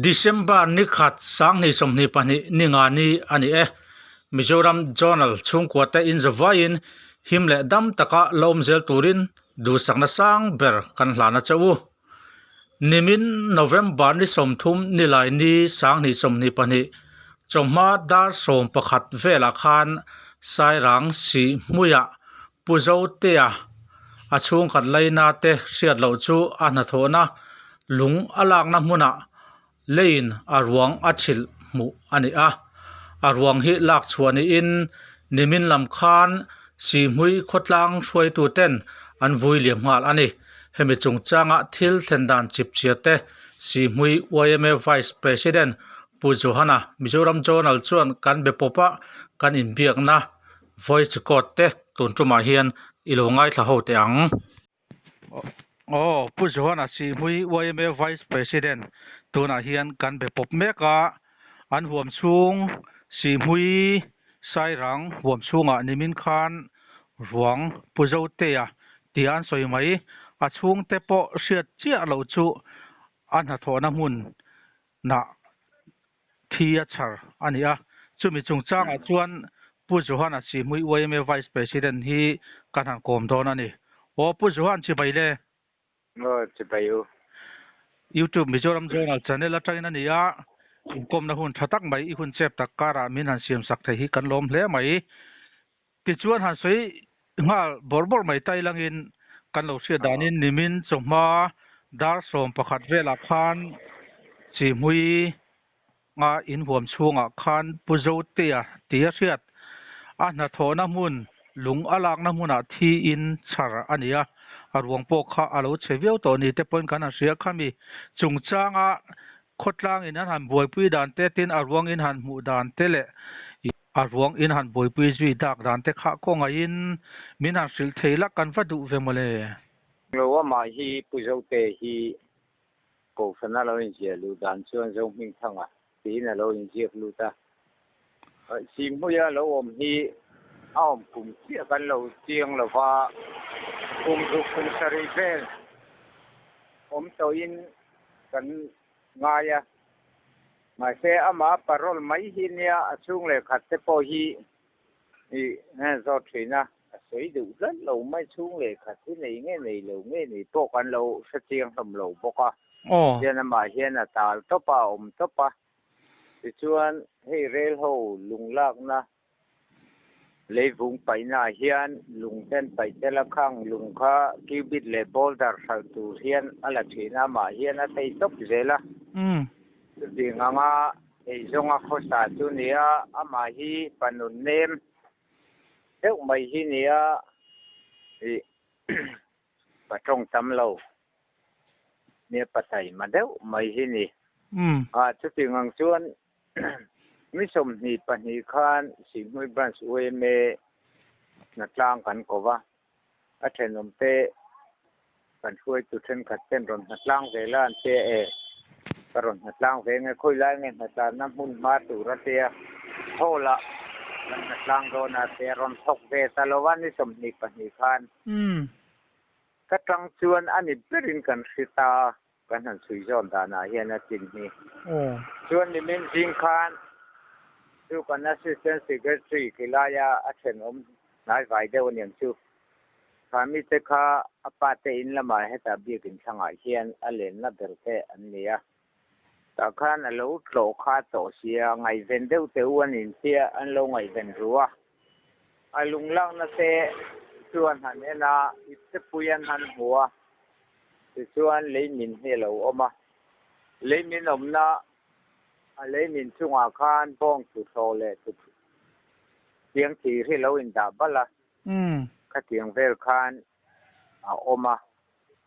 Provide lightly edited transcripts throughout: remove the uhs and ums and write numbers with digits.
December ni khat sanghnih sawmhnih pahnih ni nga ni a ni e. Mizoram Journal chhungkua te in zavaiin him leh dam taka la awm zel turin duhsakna sang ber kan hlan a che u. Nimin November ni sawmthum nilai ni sanghnih sawmhnih pahnih chawhma dar sawm pakhat velah khan Sairang Sihhmuiah Pu Zotea a chhungkhat laina te hriat loh chu a hnathawhna lung a lakna hmunah leiin a ruang a chhilh hmuh a ni a. A ruang hi lak chhuah niin nimin lam khan Sihhmui khawtlang hruaitu ten an vui liam nghal a ni. Hemi chungchanga thil thlen dan chip chhiar te Sihhmui yma Vice President Pu Johana Mizoram Journal chuan kan be pawp a, kan inbiakna Voice record te tun tumah hian i lo ngaithla ho teh ang. Aw, Pu Johana Sihhmui yma Vice President tunah hian kan be pawp mek a, an huam chhung Sihhmui Sairang huam chhungah nimin khan ruang Pu Zotea tia an sawi mai, a chhungte pawh hriat chiah loh chu a hnathawhna hmun nah thi a chhar a ni a. Chumi chungchangah chuan Pu Johana Sihhmui yma Vice President hi kan han kawm dawn a ni. Aw Pu Johan chibai le. Aw chibai u. YouTube Mizoram Journal channel atangin a ni a, inkawmna hun tha tak mai i hun chep tak karah min han siam sak thei hi kan lawm hle mai. Tichuan han sawi nghal bawrh bawrh mai tai langin kan lo hriat danin nimin chawhma dar sawm pakhat velah khan Chihmui nga inhuam chhungah khan Pu Zotea tia hriat a hnathawhna hmun lung a lakna hmunah thi in chhar a ni a, a ruang pawh kha a lo chhe viau tawh ni te pawhin kan han hria khami chungchanga khawtlangin an han buaipui dan te tin a ruang in han hmuh dan te leh A ruang in han buaipui zui dak dan te kha kawngaihin min han hrilh thei la kan va duh ve mawle. Lo amah hi Pu Zote hi Kohhrana lo inziah luh dan chuan Zohmingthanga tiin a lo inziak lut a. Sihhmuia lo awm hi a awm kum chiah kan lo chiang lo va, kum ruk kum sarih vel awm tawhin kan ngai a. Mahse amah parole mai hi nia a chhung leh khat te pawh hi i zawt thin a, a sawi deuh tlat lo mai chhung leh khat hi nei nge nei lo nge ni pawh kan lo hre chiang hlawm lo bawk a. Tichuan amah hian a tal tawp a, a awm tawp a. Tichuan hei rel ho lung lakna Leivung paihnaah hian lung ten paih tel a khang lung kha cubit leh boulder hralh tur hian a la thin a, amah hian a tei tawp zel a. Chutiang anga eizawnga khawsa chu ni a, amah hi pa nun nem deuh mai hi ni a, ih pa tawng tam lo nia pa taima deuh mai hi ni. Ah chutiang ang chuan Mi 22 khan Sihhmui Branch yma hnatlang kan ko va, a thenawmte kan hruaitu thenkhat ten rawn hnatlang ve la an tia e, ka rawn hnatlang ve nge khawi lai nge hnatlanna hmun hma tur a tia hall ah kan hnatlang dawn a tia rawn thawk ve ta lo va ni 22 khan ka tang chuan a ni berin kan hre ta a. Kan han chhui zawn danah hian a chin hi. Chuan nimin zing khan chu kan Assistant Secretary khilaia a thenawm hnai vai deuh aniang chu. Kha mite kha a pa te in lamah hetah biakin thlangah hian a lenna ber te an ni a. Tah khan a lo tlawh kha tawh sia, ngaihven deuh teh u an intia an lo ngaihven ru a. A lunglakna te chuan han en a, iptepui an han hmu a. Tichuan lei min hi a lo awm a, lei min awmna a lei min chungah khan bawng tuthlawh leh tiang thir hi lo indah balh a, khatiang vel khan a awm a,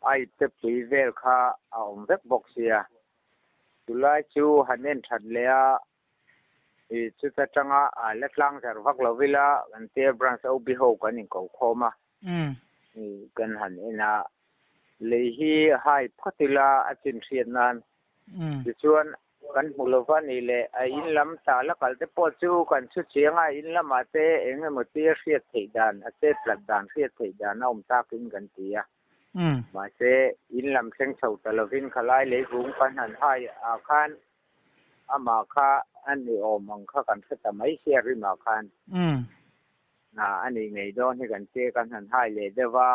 a iptepui vel kha a awm vek bawk sia. Chulai chu han en that leh a, i chuta tanga a la tlang zarh vak lo ila kan tia branch OB ho kan inkokhawm a. Kan han en a, lei hi hai phawt ila a chin hriat nan. Tichuan kan hmu lova ni leh a in lam ta la kal te pawh chu kan chhu chiang a, in lamah te eng emaw tia hriat theih dan, a chet tlat dan hriat theih dan a awm takin kan ti a. Mahse in lam thleng chho ta lovin khalai leivung kan han hai ah khan. Amah kha a ni awm ang kha kan hre ta mai sia rimah khan. A nih ngei dawn hi kan tia kan han hai leh deuh a,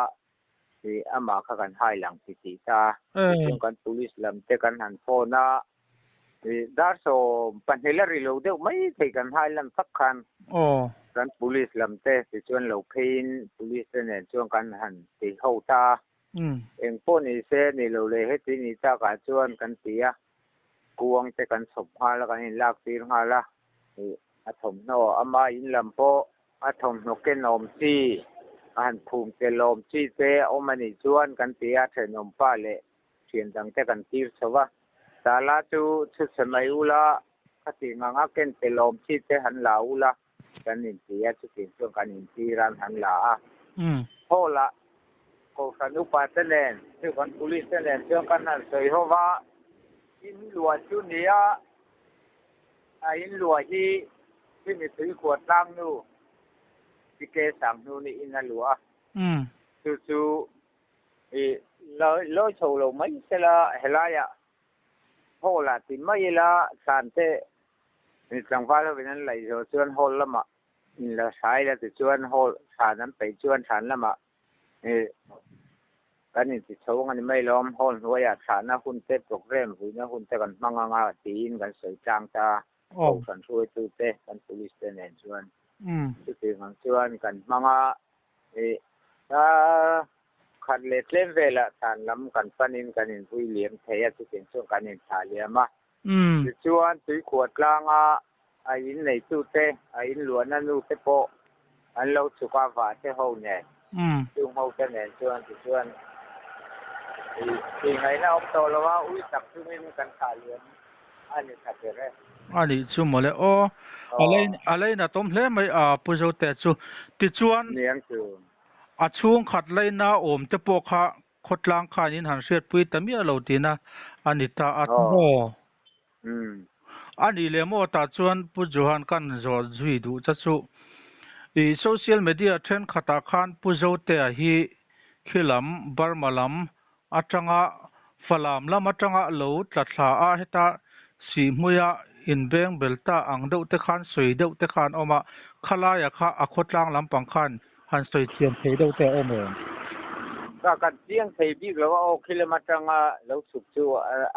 ih amah kha kan hai lang ti tih ta. Tichuan kan police lam te kan han phone a, ih dar 12 la ri lo deuh mai thei kan hai lan tak khan kan police lam te tichuan lo pheiin police te nen chuan kan han ti ho ta a. Eng pawh ni se ni lo leh heti ni takah chuan kan ti a, kuang te kan chhawp nghal a, kan inlak tir nghal a, ih a thawmhnaw ama in lam pawh a thawmhnaw kenawm chi, a han phum telawm chi te a awm a nih chuan kan ti a, thenawmpa leh thian dang te kan tir chho va, tala chu chhuchhe mai ula, khati ngang a ken telawm chi te han la ula kan inti a, chutiang chuan kan intir a, an han la a. Hall ah Kohhran upa te nen, chu kan police te nen chuan kan han sawi ho va, in luah chu ni a, a in luah hi chumi tuikhuah tlang nu PK Sanghnu ni in a luah a, chu chu i lawi chho lo mai sela helaiah hall ah ti mai ila thlan te tlangval hovin an laih zawh chuan hall lamah in la hrai la tichuan hall thlan an peih chuan thlan lamah kan inti chho ang a ni mai lawm hall hnuaiah thlahna hun te programme vuina hun te kan hmang anga tiin kan sawi tlang ta kohhran hruaitute kan police te nen chuan chutiang ang chuan kan hmang a Ih, khat leh tlem velah thlan lam kan panin kan invui liam thei a, chutiang chuan kan inthlah liam a. Tichuan, tuikhuah tlanga a in neitute, a in luahna nute pawh an lo chhuk a, vah te ho nen, chung ho te nen chuan tichuan ih, tih ngaihna awm tawh lo a, ui tak chungin kan thlah liam a ni tha ber e. A nih chu mawle aw. A lei a leinat awm hle mai a Pu Zote chu. Tichuan a chhungkhat leina awm te pawh kha khawtlang khan in han hriatpui ta miah lo tihna a ni ta a maw? A nih leh maw tah chuan Pu Johan kan zawh zui duh cha chu i social media thenkhatah khan Pu Zotea hi khilam Burma lam atanga Falam lam atanga lo tla thla a, heta Sihhmuia inbeng bel ta ang deuh te khan sawi deuh te khan awm a, khalaia kha a khawtlang lampang khan han sawi thiam thei deuh te a awm em? Ka kan chiang thei bik lo a, aw khi lam atanga lo chhuk chu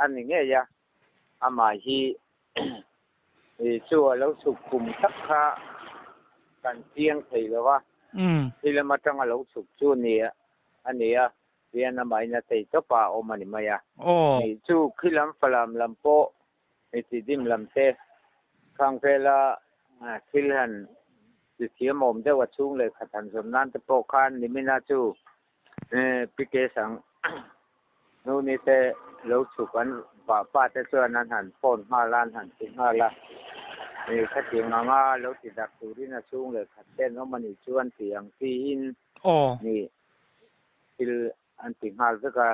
a ni ngei a, amah hi chu a lo chhuk kum tak kha kan chiang thei lo a, khi lam atanga lo chhuk chu a ni a. Hian amahin a tei tawp a awm a ni mai a. Nih chu khi lam Falam lam pawh mi ti dim lam te khang vela thil han ti thiam awm deuh a chhung leh khat han zawm nan te pawh khan nimina chu PK Sang Nuni te lo chhuk an vah pa te chuan an han phone nghal a an han ti nghal a. Khatiang anga lo ti darh turin a chhung leh khat ten awm a nih chuan ti ang tiin Ni, thil an ti nghal vek a,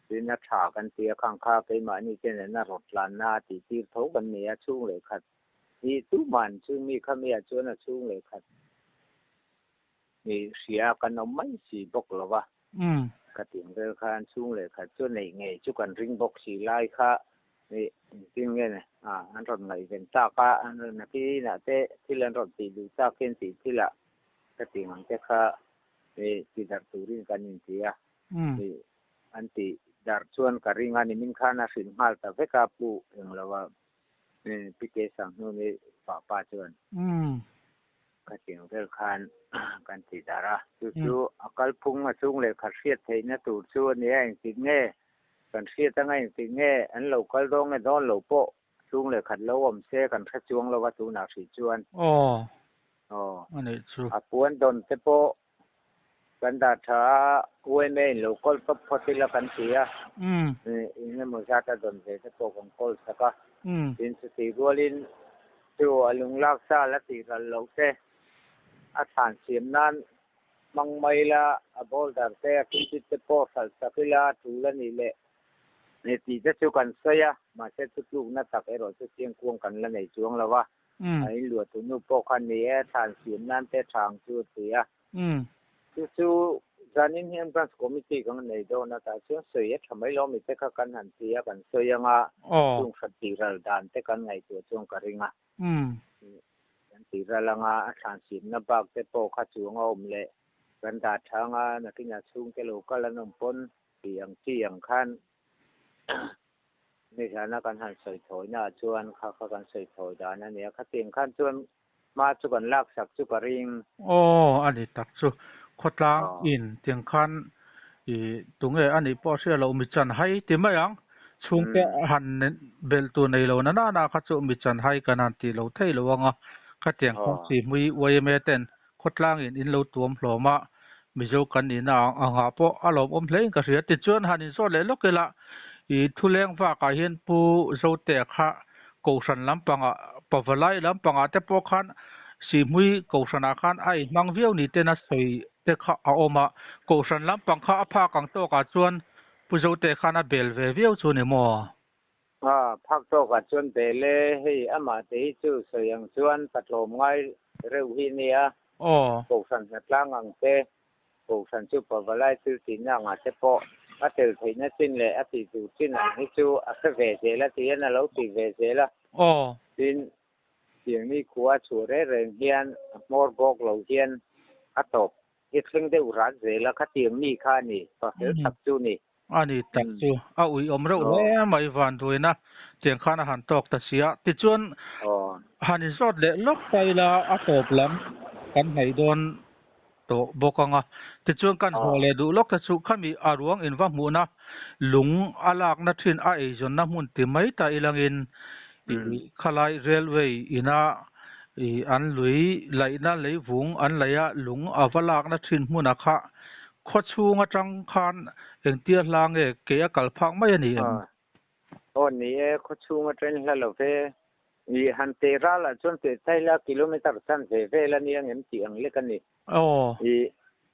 tin a tha kan ti a, khang kha keimahni te nena rawt tlanna a tih tir tho kan ni a, chhung leh khat hi tuman chu mi kha miah chuan a chhung leh khat ni hria kan awm mai si bawk lo va, ka tih ang vel khan chhung leh khat chu neih ngei chu kan ring bawk si lai kha ni engtin nge an rawn ngaihven tak a, an rawn nakinah te thil an rawn tih duh tak hian tih thilah Ka tih ang te kha ti darh turin kan inti a, an ti darh chuan ka ring a, nimin khan a hrilh nghal ta vek a, Pu Engloa PK Sanghnuni vahpa chuan ka tih ang vel khan kan ti darh a, chu chu a kalphung a chung leh khat hriat theihna tur chu a nia, engtik nge kan hriat anga engtik nge an lo kal dawn nge dawn lo pawh chung leh khat lo awm se kan hre chuang lo a tunah hrih chuan. Aw. A nih chu. A puan dawn te pawh kan dah tha a, UMA in lo kawl tawp phawt ila kan ti a. Eng emaw zat a dawn ve te pawh kan kawl sak a. Tin chutih rualin chu a lunglak sa la tih ral loh te a thlan siam nan hmang mai ila, a boulder te a kilbit te pawh hralh sak ila a tul a nih leh Ni tih te chu kan sawi a, mahse thutlukna tak erawh chu chiangkuang kan la nei chuang lo a. A inluah tu nu pawh khan ni e, thlan siam nan te tha ang chu a ti a. Chu chu Zanin hian Branch Committee kan nei dawn a, tah chuan sawi a tha mai lo mi te kha kan han ti a, kan sawi anga chung hrat tih ral dan te kan ngaihtuah chuan ka ring a. Kan tih ral anga a thlan simna bak te pawh kha chuang a awm leh kan dah tha anga nakinah chhungte lo kal an awm pawn tih ang chi ang khan nizana kan han sawi thawina ah chuan kha kha kan sawi thawi dan a nia. Khatiang khan chuan hma chu kan laksak chu ka ring. Aw, a ni tak chu. Khawtlang in tiang khan i tunge a nih pawh a hria loh mi chan hai ti mai ang. Chhungte han belh tur nei lo na nana kha chu mi chan hai kan han tih lo thei lo anga. Khatiang khan Sihmui yma ten khawtlang in in lo tuam hlawm a, Mizo kan nihna angah pawh a lawmawm hle in ka hria. Tichuan han inzawt leh lawk ila, i thuleng vakah hian Pu Zotea kha Kohhran lampangah, Pavalai lampangah te pawh khan Sihmui Kohhranah khan a inhmang viau ni ten a sawi te kha a awm a. Kohhran lampang kha a phak ang tawkah chuan Pu Zotea khan a bel ve viau chu ni maw? A phak tawkah chuan bel e, hei amah te hi chu sawi ang chuan patlawm ngai reuh hi nia. Kohhran hnatlang ang te, Kohhran chu pavalai thil tihna angah te pawh a tel theihna chin leh a tih tur chin ang hi chu a hre ve zel a ti hian a lo ti ve zel a. Tin, tiangni khua chhuah reng reng hian a hmawr bawk lo hian a tawp hi thleng deuh rat zel a, khatiang mi kha a ni, pa fel tak chu ni. A ni tak chu a uiawm reuh hle mai vanduaina tiang khan a han tawk ta si a. Tichuan han inzawt leh lawk ta ila a tawp lam kan hnaih dawn tawh bawk ang a. Tichuan kan haw leh duh lawk te chu khami a ruang inva hmuhna lung a lakna thin a eizawnna hmun ti mai ta ilangin khalai railway ina an lui laihna leivung an laih a lung a va lakna thin hmuna kha Khaw chhung atang khan engtia hla nge ke a kal phak mai a ni em? Aw ni e, khaw chhung atangin hla lo ve. I han teh ralah chuan teh thai la kilometer chan ve vel a nia ngem tih ang lek a ni. I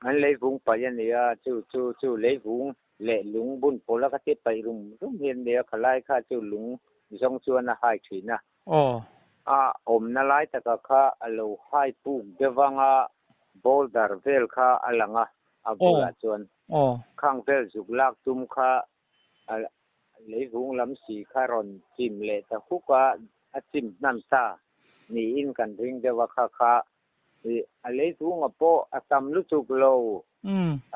an leivung paih a ni a, chu chu chu leivung leh lung bun pawla kha te paih rum rum hi an ni a, khalai kha chu lung zawng chuan a hai thin a. A awmna lai taka kha a lo hai puk deuh anga boulder vel kha a lang a, a bulah chuan khang vel zuk lak tum kha a leivung lam si kha rawn chim leh ta huk a, a chim hnan ta niin kan ring deuh a kha kha a leivunga pawh a tam lutuk lo,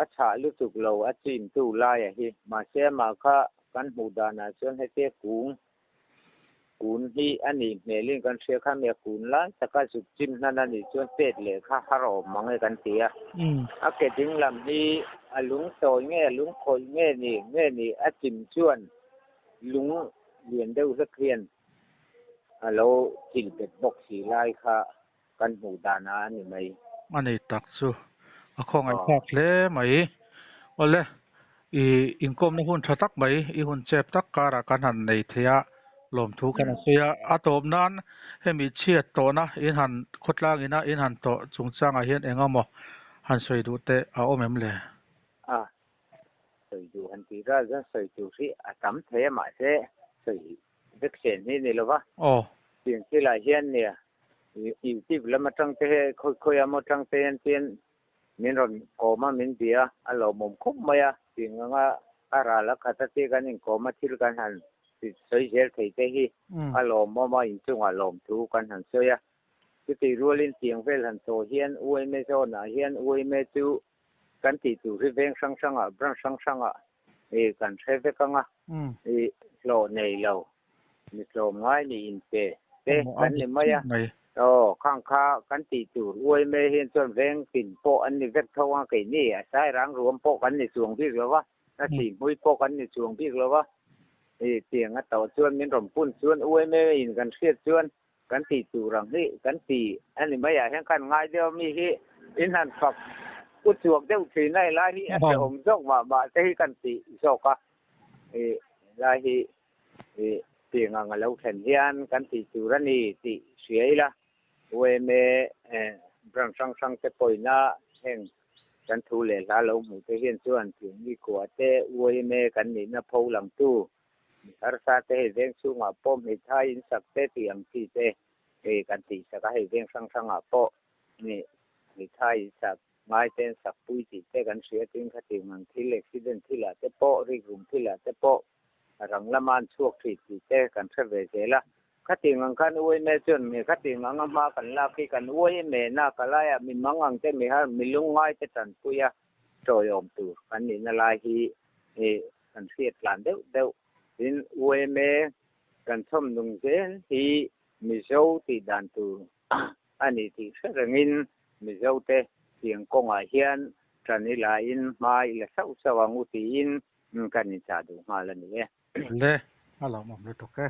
a chhah lutuk lo a chimtu laia hi, mahse amah kha kan hmuh danah chuan hetia kung Kun hi a nih hmelin kan hria kha mi a kun lai taka zuk chim hnan a nih chuan pet leh kha har awm mang e kan ti a. A ke ding lam hi a lung tawi nge a lung khawih nge ni nge ni a chim chuan lung lian deuh hlek hian a lo chil bet bawk si lai kha kan hmuh dan a ni mai. A nei tak chu a khawngaih thlak hle mai. Awle, i inkawmna hun tha tak mai, i hun chep tak karah kan han nei thei a, lawmthu kan han sawi a. A tawp nan hemi chhiat tawhna in han khawtlang ina in han tawh chungchangah hian eng emaw han sawi duh teh a awm em le? A sawi duh han tih ral chuan sawi tur hi a tam thei a mahse sawi vek sen hi ni lova. Tiang thilah hian nia YouTube lam atang te hi khawi khawi a maw atang te hian chuan min rawn kawm a min bia a lawmawm khawp mai a tiang anga a ral a khat a te kan inkawm a thil kan han sawi zel thei te hi a lawmawm a inchungah lawmthu kan han sawi a chutih rualin tiang vel han tawh hian UMA zone ah hian UMA chu kan tih tur hi veng hrang hrangah branch hrang hrangah kan hre vek anga hlawh nei lo Mi tlawm ngai ni in pe te kan ni mai a. Aw, khang kha kan tih tur uai mai hian chuan veng tin pawh an ni vek tho ang keini a sairang ruam pawh kan ni chuang bik lo va, a thihmui pawh kan ni chuang bik lo va. I tiang a tawh chuan min rawn pun chuan uai mai in kan hriat chuan kan tih tur ang hi kan ti a ni mai ah hian khan ngai deuh a mi hi in han fak u chuak deuh thin a helai hi a hrehawm zawk mah mah te hi kan ti zawk a i helai hi i tiang ang a lo thlen hian kan tih tur a ni tih hria ila UMA branch hrang hrang te pawhin a heng kan thu leh hla lo hmuh te hian chuan tiang mi kua te UMA kan nihna pho langtu Mi harsa te hei veng chhungah pawh hmeithai in sak te tih ang chi te hei kan tih sak a, hei veng hrang hrangah pawh mi hmeithai in sak ngai ten sak pui tih te kan hria tin khatiang ang thil accident thil ah te pawh rikrum thil ah te pawh rang lama an chhuak thin tih te kan hre ve zel a. Khatiang ang khan uaime chuan mi khatiang anga hma kan lak hi kan uaime na ka laiah mi mang ang te mi har mi lungngai te tanpui a tawiawm tur kan nihna lai hi kan hriat tlan deuh deuh. Tin uaime kan chhawm nung zel hi Mizo tih dan tur a ni tih hre rengin Mizo te tiang kawngah hian tan i lain hma i la sauh sauh ang u tiin kan inchah duh nghal a ni e. Le, a lawmawm lutuk e.